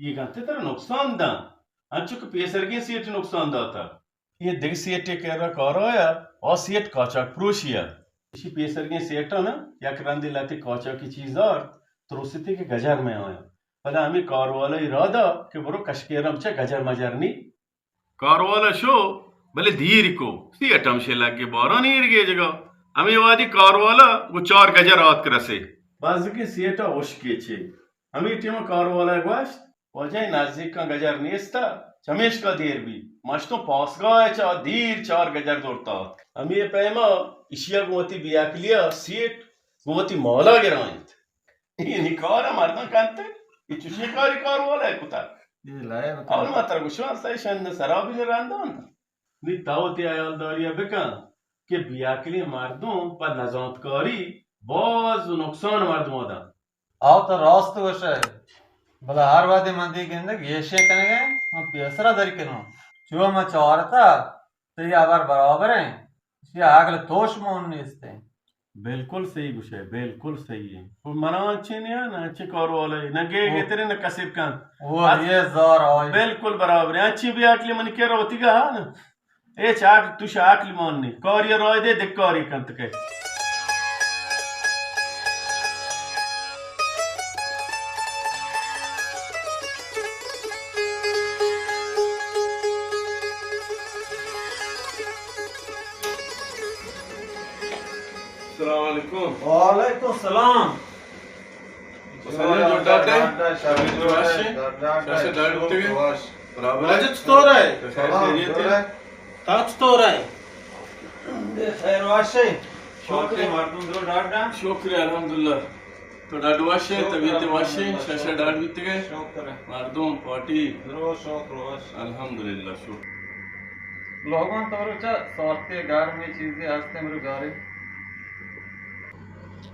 اے گنتے ترا نقصان داں، انچو کہ پیسرگیں سیٹھ نقصان داتا۔ اے دگہ سیٹھے کرا کار آیا، آ سیٹھ قاچاق پروشی ء۔ ایشی پیسرگیں سیٹھاں نا یک رندے لہتے قاچاقی چیز آرت، ترستے کہ گجر مہ آیاں۔ پدا ہمے کاروالا ء راہ دا کہ برو کشکیراں بچار گجر مجر نی۔ کاروالا شو، بلے دیر کو، سیٹھ ہمشے لگے باران ایر گیجگا۔ ہمے وہدی کاروالا گوں چار گجر آتک رسے۔ بزگیں سیٹھا ہشکے چے۔ ہمے ٹیما کاروالا ء گوشت، واجہ، نزیکاں گجر نیست ء چمیشکا دیر بیت۔ مشتوں پاسگاہ ء چہ دیر چار گجر زرت آتک۔ ہمے پیما ایشی ء گوں وتی بے عقلی ء سیٹھ گوں وتی مالا گرائینت۔ یعنی کار ء مردم کنت، اے چشیں کاری کاروالا ء کتگ۔ اے لائب اول ما ترا گوشاں، سئے شند سرابی رندان۔ نی تو وتی حیالداری ء بکن کہ بے عقلیں مردم پہ نزانتکاری باز نقصان مردم ء دنت۔ آ تو راست گوش ئے، بلے ہر وہدے من دی گندگ ایشی کنگ ء من پیسرا دری کنوں۔ چو من چارتا تئی ہبر برابر ایں، ایشی عقل توش مون نیست ایں۔ بالکل صحیح گوش ئے، بالکل صحیح ایں۔ منا انچیں نیا نا، انچیں کاروالا نہ گے گے ترے نہ کسر کن۔ وہ یہ زار آئی۔ بالکل برابر ایں، انچیں بے عقلی منی کرا وتیگا ہا نا۔ اے چاک، تو شاک لیمان نی۔ کاری رائے دے، دکاری کنت کے۔ السلام علیکم۔ وعلیکم السلام۔ حسین جوڑ ڈاٹے؟ ڈاڈ، ڈاڈ، شاکر جوڑ ڈاڈ، شاکر ڈاڈ، ڈاڈ، شاکر ڈاڈ، شاکر ڈاڈ۔ برابر۔ واجہ چطور ئے؟ سلام، خیریت جوڑ ئے؟ ئے؟ تا چطور ئے؟ خیر وش ئے؟ شکر۔ مردم جوڑ ڈاڈ۔ شکر الحمدللہ۔ تو ڈاڈ وش ئے، شکر طبیعت وش ئے، الحمدللہ، شاہ شاہ شکر۔ ڈاڈ بیتگ ئے۔ شکر۔ مردم پارٹی۔ درو شکر وش۔ الحمدللہ شکر۔ لوگوں تو روچا سارتے گرمی چیزی ہستے مرو گاری۔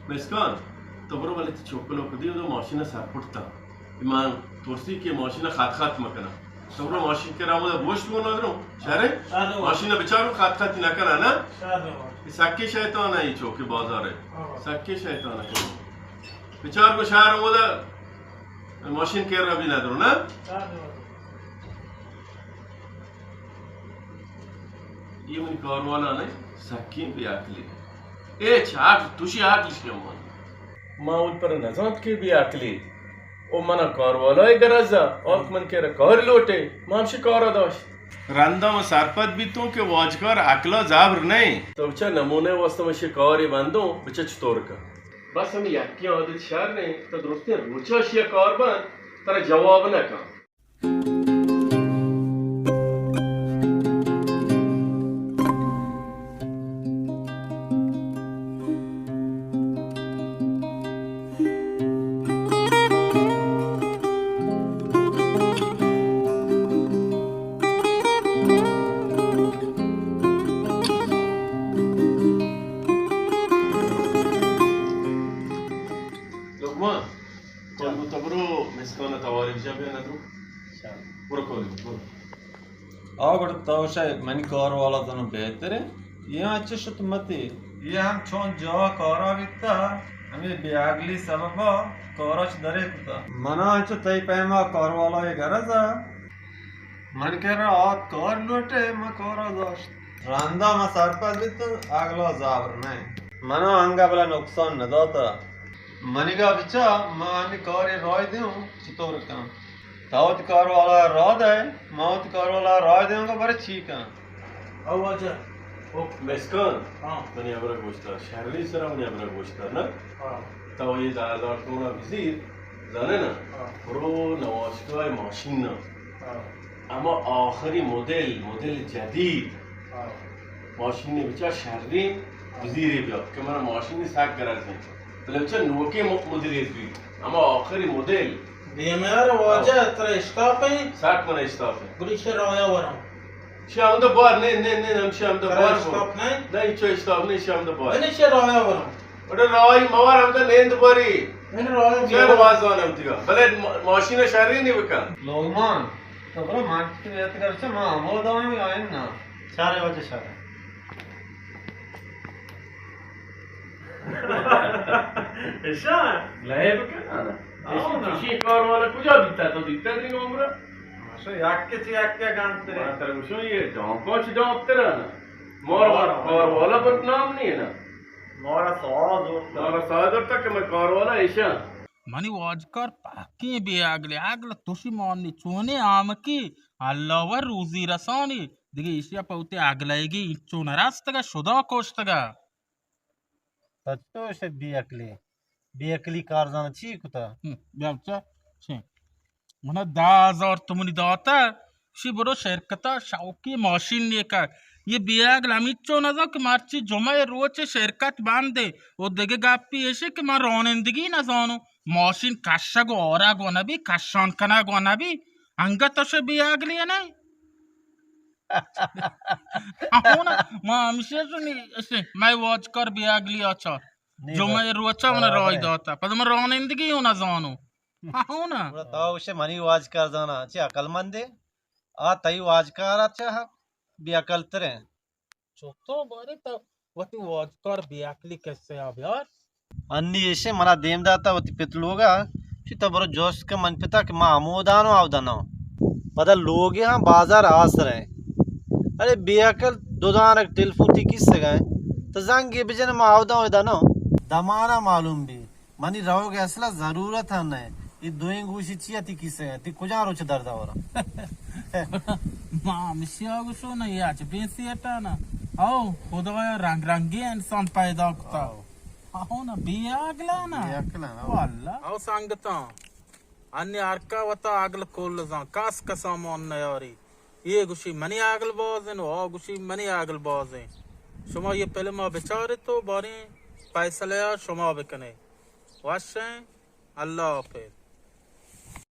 مسکان، تو برو بلے تئی چوکلو کدی اودو ماشین سر پٹتا۔ من ترسی کہ ماشین خط خط مکنم۔ تو برو ماشین کرا ہمودا گوشت گون ندرو۔ شہرے؟ آدو۔ ماشین بچارو خط خط نہ کنا نا؟ آدو۔ سکی شیطان ہے چوک بازار ہے۔ ہاں۔ سکی شیطان ہے۔ بچار کو شہر ہمودا ماشین کرا بھی ندرو نا؟ آدو۔ اے منی کاروالا نہ سکیں بے عقلی۔ اے چاٹ توشی عقل شما۔ ما اول پر نزانت کہ بے عقلی۔ او منا کاروالا ء گرز ء، آت من کرا کار لوٹے، ما ہمشی کارا داشت۔ رندا من سرپد بیتوں کہ واجکار عقلا زبر نہ۔ تو بچا نمونے واسطہ من شی کاری بندوں، بچا چطور کن۔ بس ہمے یکیں عادت شر ایں، تو درستیں روچا شی کار بند، ترا جواب نہ کن۔ لقمان، تو برو مسکان تواری بجا بیا ندرو۔ برو کولی، برو۔ آ گڑا تو شاید منی کار والا زانو بہتر ہے۔ یہ اچھے شت متی۔ یہ ہم چون جا کارا بیتا، ہمیں بے عقلی سببا کارا چ درے کتا۔ منا انچو تئی پیما کار والا یہ غرض ہے۔ من کرا آت کار لوٹے، من کارا داشت۔ رندا من سرپد بیتوں، عقلا زبر نہ۔ منا انگا بلا نقصان نہ داتا۔ منیگا بچا، من ہمیں کاری رائے دیوں، چطور کن؟ تو وتی کار والا راہ دے، ما وتی کار والا راہ دیاں کہ برے چی کن۔ او واجہ۔ او مسکان۔ ہاں۔ منی ہبرا گوشتا، شری سرا منی ہبرا گوشتا، نا؟ ہاں۔ تو یہ دہ ہزار تومنا بزیر، زانے نا؟ ہاں۔ برو نواشگاہ ماشین نا۔ ہاں۔ اما آخری مدل، مدل جدید۔ ہاں۔ ماشین بچا شری بزیری بیا، کہ منا ماشین سک گرز نہیں۔ بلے بچا نوکیں م-، مدل ایت بی، ہما آخری مدل۔ بیمار واجہ ترا اشتاپ ہیں؟ سک من اشتاپ ہیں۔ گڑی چہ رایا وراں۔ چہ ہمدا بار، نے، نے، نے، ہم چہ ہمدا ترا بار۔ اشتاپ نہیں؟ نہیں، چہ اشتاپ نہیں، چہ ہمدا بار۔ بلے چہ رایا وراں۔ اڑے رائی موار ہمدا نیند باری۔ من رایا چہ بیار۔ نواز زانم تیگا۔ بلے ما-، ماشین شری نہیں بکن۔ لوگمان، تو برو من تو یاد کر چہ ما ہمودا ہوں یا نا؟ چارے واجہ چارے۔ اشاں لئیب کن۔ ایشی چشیں کار والا کجا بیتا؟ تو دیتا دری عمر؟ ماشا یک چی یک گانتر ہے۔ تر گوشو یہ جان پاچ جان تر ہے نا۔ مار مار کار والا بدنام نہیں ہے نا۔ مارا ساز ہوتا۔ مارا ساز ہوتا کہ میں کار والا ایشا۔ منی واجکار پاکیں بے عقلے، عقل توشی مانی چونے آمکی، اللہ و روزی رسانی، دیگه ایشی پہ وتی عقلائیگی انچو نرستگا، شدا کشتگا۔ سچو شد بے عقلی، بے عقلی کارزان چی کتا؟ ہم، بیا بچا، چی؟ منا دہ ہزار تومنی داتا، شی برو شرکتا شوقی ماشین نیکا۔ یہ بے عقل ہمیچو نزان کہ مرچی جمعہ روچ شرکت بندے۔ و دگہ گپی ایشی کہ من رانندگی نزانو، ماشین کشگ و آرگ و نبی، کشان کنگ و نبی، انگت اش بے عقلی نہیں۔ آہونا، ما ہمیشہ شنی، اسے، مئے واجکار بے عقلی آچا۔ جمعہ روچا من راہ داتا۔ پدا من رانندگی ہوں نزانو۔ آہونا۔ گڑا تو گوشے منی واجکار زانا، چی عقل مندے؟ آ تئی واجکار آ چہ بے عقل تریں۔ چو تو بارے تو وتی واجکار بے عقلی کسے آ بیار۔ انی ایشیں منا دیم داتا وتی پت لوگا، چی تو برو جوست کہ من پتا کہ ما ہمودانو آودانو۔ پدا لوگے ہاں بازار آسر ہے۔ ارے بے عقل دو دانک ٹیلیفون تی کیسگا ہے۔ تو زنگے بجن ما آودانو دانو۔ دمانا معلوم بی۔ منی روگ اصلا ضرورت ہم نہ۔ یہ دوئیں گوشی چی تی کیسگا ہے؟ تی کجا روچ درد آورا؟ ما ہمشیا گوشو نا، یہ اچ بین سیٹا نا۔ او خدایا رنگ رنگی انسان پیدا کتا۔ آؤ نا، بے عقل نا۔ بے عقل نا۔ واللہ۔ او سنگتاں، انی ہرکا وتا عقل کل زان، کس کسا مان نیاری۔ یہ گوشی منی عقل بازن و آ گوشی منی عقل بازن۔ شما یہ فلم ء بچارت و باریں فیصلہ ء شما بکنے۔ وشیں، اللہ حافظ۔